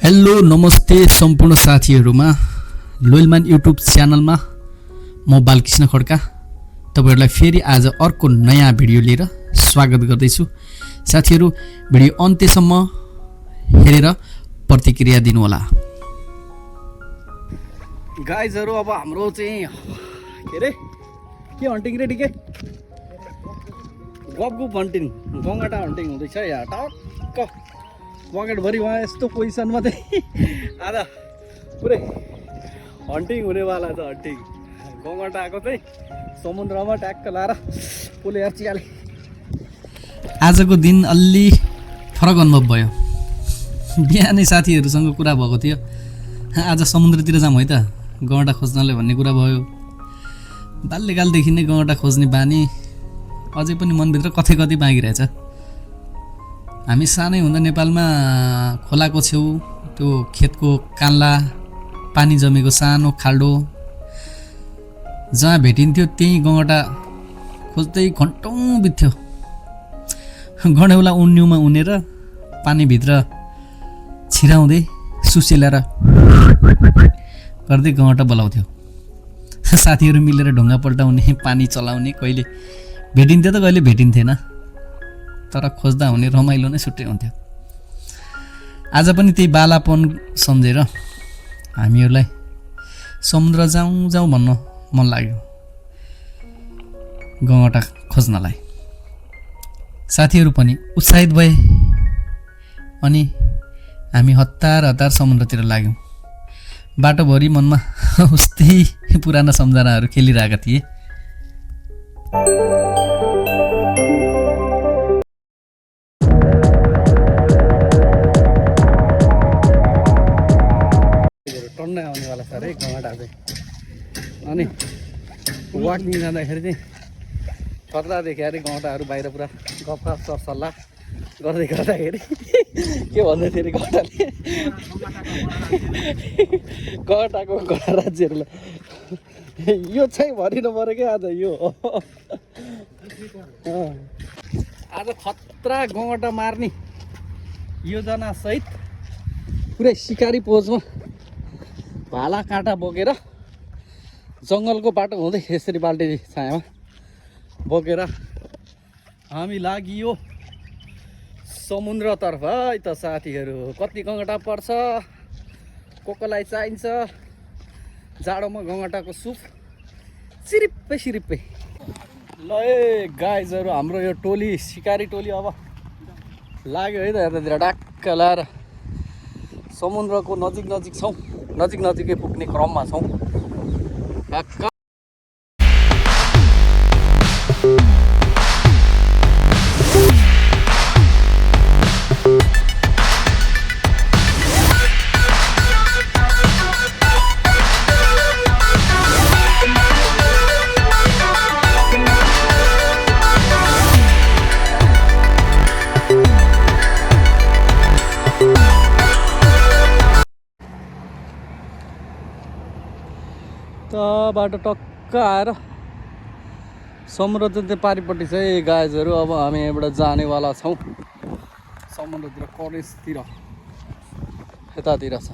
Hello नमस्ते सम्पूर्ण साथीहरुमा लोयलमान YouTube च्यानलमा म बालकृष्ण खड्का तपाईहरुलाई फेरि आज अर्को नयाँ भिडियो लिएर स्वागत गर्दैछु। साथीहरु भिडियो अन्त्यसम्म हेरेर प्रतिक्रिया दिनु होला। गाइजहरु अब हाम्रो चाहिँ के हन्टिङ रेडी के गप हन्टिङ गङ्गाटा हन्टिङ हुँदैछ यहाँ टक्क पकेट भरि वहाँ यस्तो पोजिसनमा चाहिँ आधा पुरै हन्टिङ हुनेवाला छ। हन्टिङ गङ्गाटाको चाहिँ समुद्रमा ट्याक्क लाएर पुले अर्चियाले आजको दिन अलि फरक अनुभव भयो। बिहानै साथीहरुसँग कुरा भएको थियो आज समुद्रतिर जाम है त गङ्गाटा खोज्नले भन्ने कुरा भयो। बाल्यकालदेखि नै गङ्गाटा खोज्ने बानी अझै पनि मनभित्र कतै कतै बाँकी रहेछ। हामी सानै हुँदा नेपालमा खोलाको छेउ त्यो खेतको कान्ला पानी जमेको सानो खाल्डो जहाँ भेटिन्थ्यो त्यही गङ्गाटा खोज्दै घन्टौँ बित्थ्यो। गणेउला उन्युमा उनेर पानीभित्र छिराउँदै सुसेलेर गर्दै गङ्गाटा बोलाउँथ्यो। साथीहरू मिलेर ढुङ्गा पल्टाउने पानी चलाउने कहिले भेटिन्थ्यो त कहिले भेटिन्थेन तर खोज्दा हुने रमाइलो नै छुट्टै हुन्थ्यो। आज पनि त्यही बालापन सम्झेर हामीहरूलाई समुद्र जाउँ जाउँ भन्न मन लाग्यो गङ्गाटा खोज्नलाई। साथीहरू पनि उत्साहित भए अनि हामी हतार हतार समुद्रतिर लाग्यौँ। बाटोभरि मनमा उस्तै पुराना सम्झनाहरू खेलिरहेका थिए। टन्नै आउनेवाला छ अरे गङ्गाटा चाहिँ। अनि वाकिङ जाँदाखेरि चाहिँ कता देखेँ अरे गङ्गाटाहरू बाहिर पुरा गफ सरसल्लाह गर्दै गर्दाखेरि के भन्दै थियो अरे गङ्गाटाले गङ्गाटाको गणराज्यहरूलाई यो चाहिँ भनिनु पऱ्यो क्या आज यो आज खतरा गङ्गाटा मार्ने योजना सहित पुरै सिकारी पोजमा भाला काँटा बोकेर जङ्गलको बाटो हुँदै यसरी बाल्टी छायामा बोकेर हामी लागियो समुद्रतर्फ है त साथीहरू। कति गङ्गाटा पर्छ कोकोलाई चाहिन्छ जाडोमा गङ्गाटाको सुप सिरिप्पै सिरिप्पै। ल ए गाइजहरू हाम्रो यो टोली सिकारी टोली अब लाग्यो है त यतातिर डाक्क लाएर समुद्रको नजिक छौँ नजिकै पुग्ने क्रममा छौँ। बाटो टक्क आएर समुद्र चाहिँ पारिपट्टि चाहिँ गाइजहरू अब हामी यहाँबाट जानेवाला छौँ समुद्रतिर करेजतिर यतातिर छ।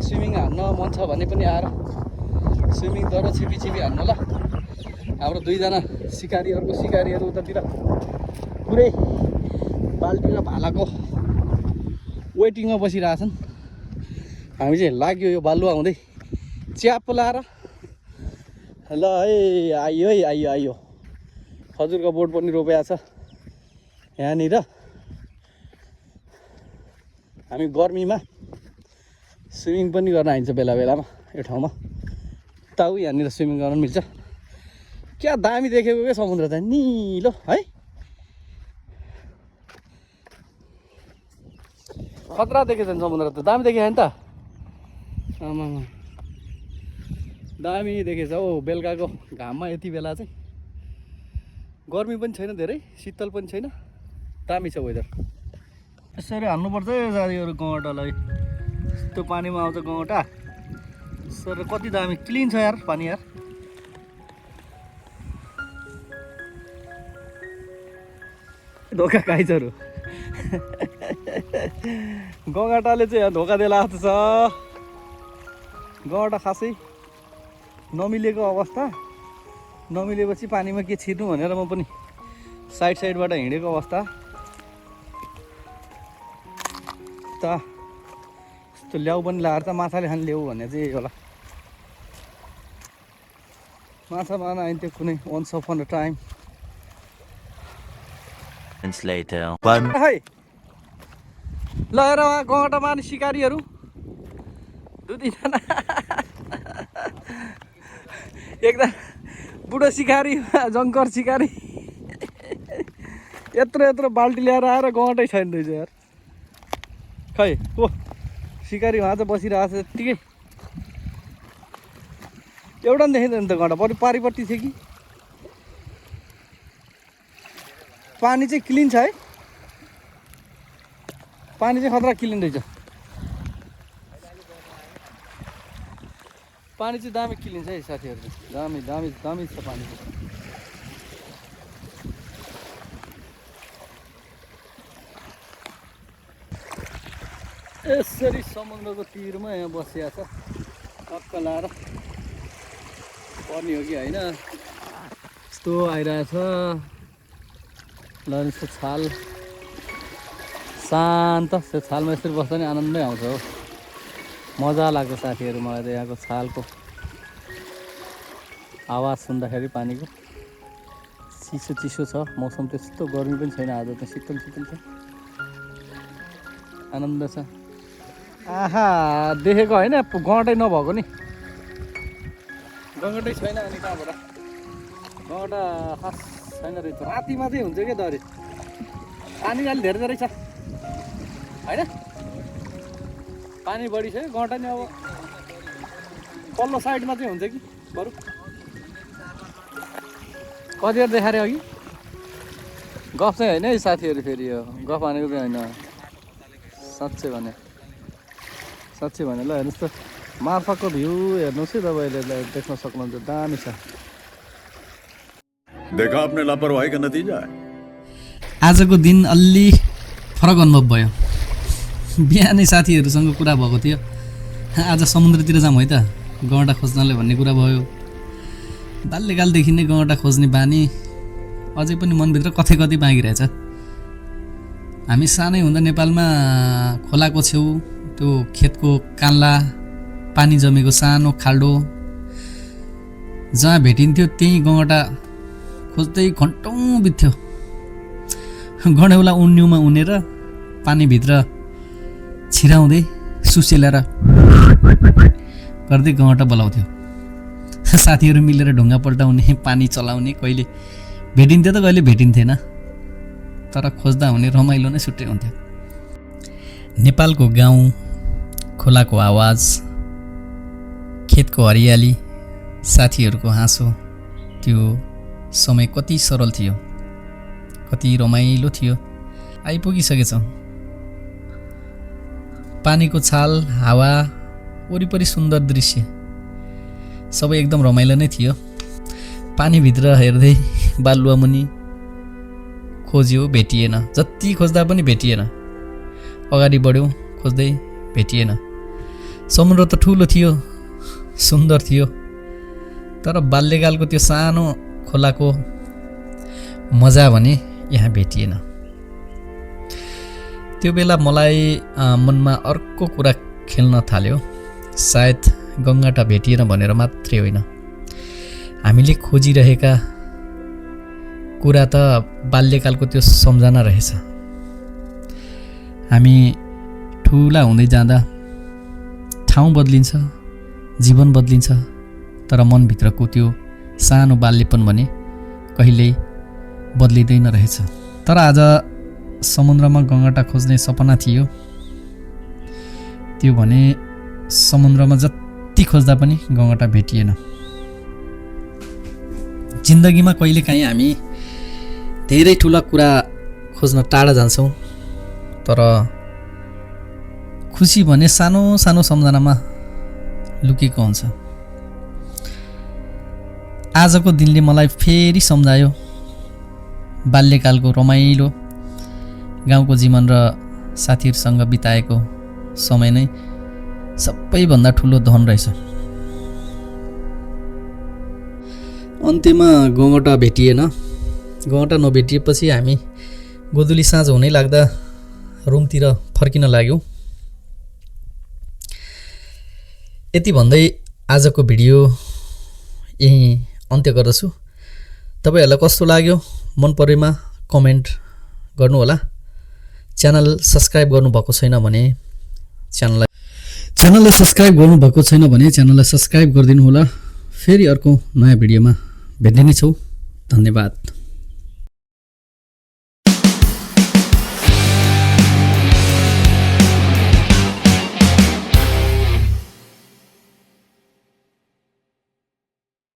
स्विमिङ हान्न मन छ भने पनि आएर स्विमिङ तर छिपी हान्नु ल। हाम्रो दुईजना सिकारीहरू उतातिर पुरै बाल्टी र भालाको वेटिङमा बसिरहेछन्। हामी चाहिँ लाग्यो यो बालुवा हुँदै च्याप लाएर। ल है आइयो खजुरको बोट पनि रोपेको छ यहाँनिर। हामी गर्मीमा स्विमिङ पनि गर्न आइन्छ बेला बेलामा यो ठाउँमा। ताउ यहाँनिर स्विमिङ गर्न मिल्छ। क्या दामी देखेको क्या समुद्र त, निलो है, खतरा देखेछ नि समुद्र त, दामी देखेछ नि त। आमा दामी देखेछ हौ। बेलुकाको घाममा यति बेला चाहिँ गर्मी पनि छैन धेरै, शीतल पनि छैन, दामी छ वेदर। यसरी हाल्नुपर्छ है साथीहरू गौँटालाई। यस्तो पानीमा आउँछ गौँटा। सर कति दामी क्लिन छ यार पानी यार। धोका खाइछहरू गौँटाले चाहिँ यहाँ धोका दिएला जस्तो छ। गौँटा खासै नमिलेको अवस्था। नमिलेपछि पानीमा के छिर्नु भनेर म पनि साइडबाट हिँडेको अवस्था। त यस्तो ल्याउ पनि लाएर त माछाले खान ल्याऊ भन्ने चाहिँ यही होला। माछा मार्न आइन्थ्यो कुनै वन्स अफन अ टाइम। ल हेर गौँटा मार्ने सिकारीहरू 2-3 जना। एकदम बुढो सिकारी, जङ्कर सिकारी, यत्रो बाल्टी ल्याएर आएर गौँटै छैन रहेछ यार। खै ओ सिकारी उहाँ चाहिँ बसिरहेको छ यत्तिकै। एउटा पनि देखिँदैन त गौँटा, पारिपट्टि थियो कि। पानी चाहिँ क्लिन छ है, पानी चाहिँ खतरा क्लिन रहेछ। पानी चाहिँ दामी क्लिन छ है साथीहरू, दामी दामी दामी छ पानी चाहिँ। यसरी समुद्रको तिरमा यहाँ बसिया छ, टक्क लाएर पर्ने हो कि होइन यस्तो आइरहेछ। ल यसको छाल शान्त, त्यो छालमा यसरी बस्दा नि आनन्दै आउँछ हो, मजा लाग्छ साथीहरू मलाई त। यहाँको छालको आवाज सुन्दाखेरि पानीको। चिसो छ मौसम, त्यस्तो गर्मी पनि छैन आज त, शीतल छ, आनन्द छ। आहा देखेको होइन गौँटै नभएको नि, गौँटै छैन। अनि कहाँबाट गौँटा खास छैन रहेछ, राति मात्रै हुन्छ क्या दरे। पानी अलि धेरै धेरै छ होइन, पानी बढी छ। गौँटा नि अब पल्लो साइडमा चाहिँ हुन्छ कि बरु। कतिवटा देखाएर अघि गफ चाहिँ होइन है साथीहरू, फेरि यो गफ हानेको चाहिँ होइन, साँच्चै भने। ल हेर्नुहोस् त मार्फाको भ्यू हेर्नुहोस् है तपाईँले, देख्न सक्नुहुन्छ, दामी छ। देखा आपने लापरवाही का नतीजा है। आजको दिन अलि फरक अनुभव भयो। बिहानै साथीहरूसँग कुरा भएको थियो, आज समुद्रतिर जाउँ है त गौँटा खोज्नलाई भन्ने कुरा भयो। बाल्यकालदेखि नै गौँटा खोज्ने बानी अझै पनि मनभित्र कतै बाँकी रहेछ। हामी सानै हुँदा नेपालमा खोलाको छेउ त्यो खेतको कान्ला पानी जमेको सानो खाल्डो जहाँ भेटिन्थ्यो त्यही गौँटा खोज्दै घन्टौँ बित्थ्यो। गडेउला उन्युमा उनेर पानीभित्र छिराउँदै सुसेलेर गर्दै गौँटा बोलाउँथ्यो। साथीहरू मिलेर ढुङ्गा पल्टाउने, पानी चलाउने, कहिले भेटिन्थ्यो त कहिले भेटिन्थेन, तर खोज्दा हुने रमाइलो नै छुट्टै हुन्थ्यो। नेपालको गाउँ, खोलाको आवाज, खेतको हरियाली, साथीहरूको हाँसो, त्यो समय कति सरल थियो, कति रमाइलो थियो। आइपुगिसकेछौँ। पानीको छाल, हावा, वरिपरि सुन्दर दृश्य, सबै एकदम रमाइलो नै थियो। पानीभित्र हेर्दै बालुवा मुनि खोज्यो, भेटिएन। जति खोज्दा पनि भेटिएन। अगाडि बढ्यौँ, खोज्दै भेटिएन। समुद्र त ठुलो थियो, सुन्दर थियो, तर बाल्यकालको त्यो सानो खोलाको मजा भने यहाँ भेटिएन। त्यो बेला मलाई मनमा अर्को कुरा खेल्न थाल्यो। सायद गङ्गाटा भेटिएन भनेर मात्रै होइन, हामीले खोजिरहेका कुरा त बाल्यकालको त्यो सम्झना रहेछ। हामी ठुला हुँदै जाँदा ठाउँ बदलिन्छ, जीवन बदलिन्छ, तर मनभित्रको त्यो सानो बाल्यपन भने कहिल्यै बदलिँदैन रहेछ। तर आज समुद्रमा गङ्गाटा खोज्ने सपना थियो, त्यो भने समुद्रमा जति खोज्दा पनि गङ्गाटा भेटिएन। जिन्दगीमा कहिलेकाहीँ हामी धेरै ठुला कुरा खोज्न टाढा जान्छौँ, तर खुसी भने सानो सानो सम्झनामा लुकेको हुन्छ। आजको दिनले मलाई फेरि सम्झायो बाल्यकालको रमाइलो गाउँको जीवन र साथीहरूसँग बिताएको समय नै सबैभन्दा ठुलो धन रहेछ। अन्त्यमा गङ्गटा भेटिएन। गङ्गटा नभेटिएपछि हामी गोधुली साँझ हुनै लाग्दा रुमतिर फर्किन लाग्यौँ। यति भन्दै आजको भिडियो यही अन्त्य गर्दछु। तपाईहरुलाई कस्तो लाग्यो मन परेमा कमेन्ट गर्नुहोला। च्यानल सब्स्क्राइब गर्नुभएको छैन भने च्यानललाई सब्स्क्राइब गर्नुभएको छैन भने च्यानललाई सब्स्क्राइब गरिदिनु होला। फेरि अर्को नयाँ भिडियोमा भेट्ने नै छौँ। धन्यवाद।